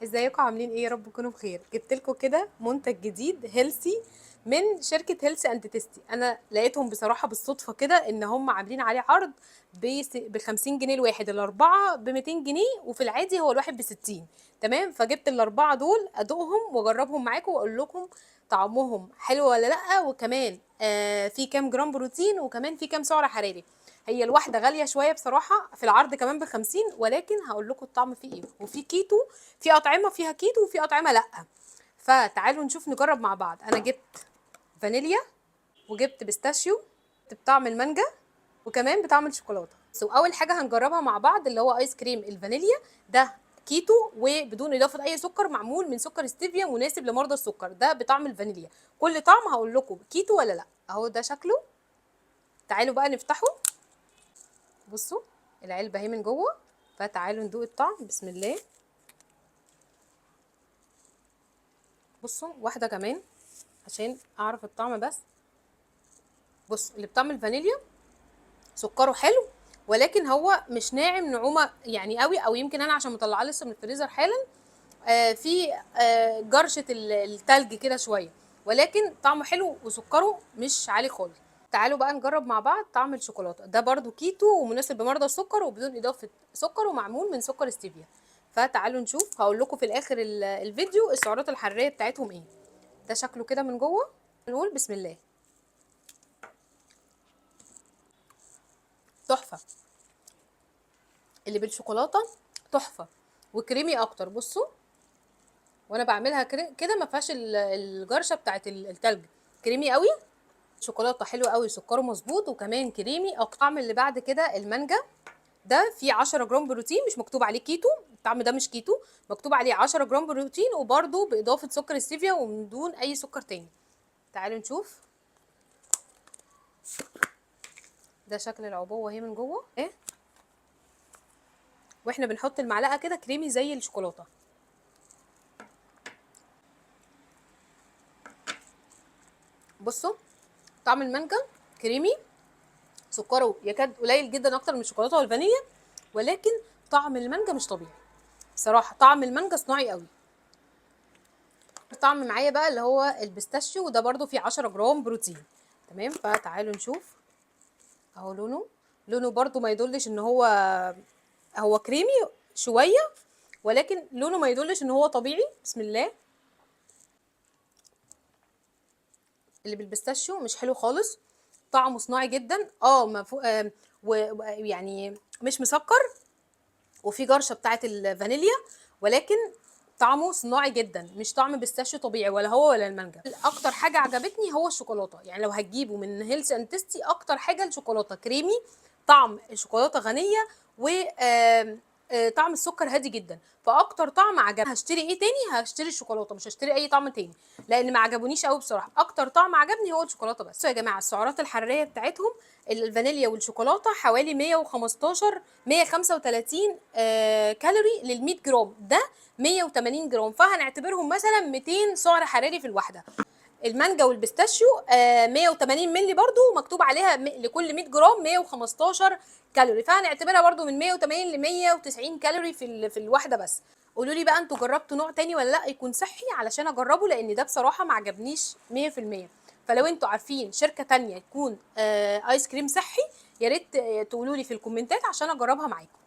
ازيكم عاملين ايه؟ يا رب تكونوا بخير. جبت لكم كده منتج جديد healthy من شركة Healthy and Tasty. انا لقيتهم بصراحة بالصدفة كده ان هم عاملين عليه عرض ب 50 جنيه الواحد، الاربعة ب 200 جنيه، وفي العادي هو الواحد ب 60. تمام، فجبت الاربعة دول ادوقهم واجربهم معاكم واقول لكم طعمهم حلو ولا لا، وكمان في كام جرام بروتين، وكمان في كام سعر حراري. هي الواحدة غالية شوية بصراحة، في العرض كمان ب50، ولكن هقول لكم الطعم فيه ايه. وفي كيتو، في اطعمه فيها كيتو وفي اطعمه لا. فتعالوا نشوف نجرب مع بعض. انا جبت فانيليا، وجبت pistachio بطعم المانجا، وكمان بطعم الشوكولاتة. اول حاجة هنجربها مع بعض اللي هو ايس كريم الفانيليا. ده كيتو وبدون اضافه اي سكر، معمول من سكر ستيفيا، مناسب لمرضى السكر. ده بطعم الفانيليا. كل طعم هقول لكم كيتو ولا لا. اهو ده شكله. تعالوا بقى نفتحه. بصوا العلبة اهي من جوه، فتعالوا ندوق الطعم. بسم الله. بصوا واحدة كمان عشان اعرف الطعم بس. بصوا اللي بطعم الفانيليا سكره حلو، ولكن هو مش ناعم نعومة يعني قوي، او يمكن انا عشان مطلعاه لسه من الفريزر حالا، في جرشه التلج كده شوية، ولكن طعمه حلو وسكره مش عالي خالص. تعالوا بقى نجرب مع بعض طعم الشوكولاتة. ده برضو كيتو ومناسب لمرضى السكر وبدون اضافه سكر، ومعمول من سكر ستيفيا. فتعالوا نشوف، هقول لكم في الاخر الفيديو السعرات الحرارية بتاعتهم ايه. ده شكله كده من جوه. نقول بسم الله. تحفة اللي بالشوكولاته، تحفة وكريمي اكتر. بصوا وانا بعملها كده ما فيهاش الجرشه بتاعت التلج، كريمي قوي. شوكولاتة حلوة قوي، سكره مظبوط وكمان كريمي اكتر. الطعم اللي بعد كده المانجا، ده فيه 10 جرام بروتين، مش مكتوب عليه كيتو، الطعم ده مش كيتو، مكتوب عليه 10 جرام بروتين، وبرده باضافة سكر ستيفيا ومن دون اي سكر تاني. تعالوا نشوف. ده شكل العبوه اهي من جوه ايه، واحنا بنحط المعلقة كده كريمي زي الشوكولاتة. بصوا طعم المانجا كريمي، سكره يكاد قليل جدا اكتر من الشوكولاتة والفانيليا، ولكن طعم المانجا مش طبيعي بصراحة. طعم المانجا صناعي قوي. الطعم معايا بقى اللي هو ال pistachio، وده برده فيه 10 جرام بروتين. تمام، فتعالوا نشوف. اهو لونه برده ما يدلش ان هو كريمي شوية، ولكن لونه ما يدلش ان هو طبيعي. بسم الله. اللي بال pistachio مش حلو خالص، طعمه صناعي جدا. يعني مش مسكر، وفي جرشه بتاعه الفانيليا، ولكن طعمه صناعي جدا، مش طعم pistachio طبيعي ولا هو ولا المانجا. اكتر حاجة عجبتني هو الشوكولاتة، يعني لو هتجيبه من Healthy and Tasty اكتر حاجة الشوكولاتة، كريمي، طعم الشوكولاتة غنية، و طعم السكر هادي جدا. فاكتر طعم عجبني. هشتري ايه تاني؟ هشتري الشوكولاتة، مش هشتري اي طعم تاني لان ما عجبونيش قوي بصراحة. اكتر طعم عجبني هو الشوكولاتة بس. يا جماعة السعرات الحرارية بتاعتهم الفانيليا والشوكولاته حوالي 115 135 كالوري لل 100 جرام، ده 180 جرام، فهنعتبرهم مثلا 200 سعر حراري في الواحدة. المانجا وال pistachio 180 مللي برضو، مكتوب عليها لكل 100 جرام 115 كالوري، فهنعتبرها برضو من 180 ل 190 كالوري في الواحدة بس. قولوا لي بقى انتوا جربتوا نوع تاني ولا لا يكون صحي علشان اجربه، لان ده بصراحة ما عجبنيش 100%. فلو انتوا عارفين شركة تانية تكون ايس كريم صحي يا ريت تقولوا لي في الكومنتات عشان اجربها معاكم.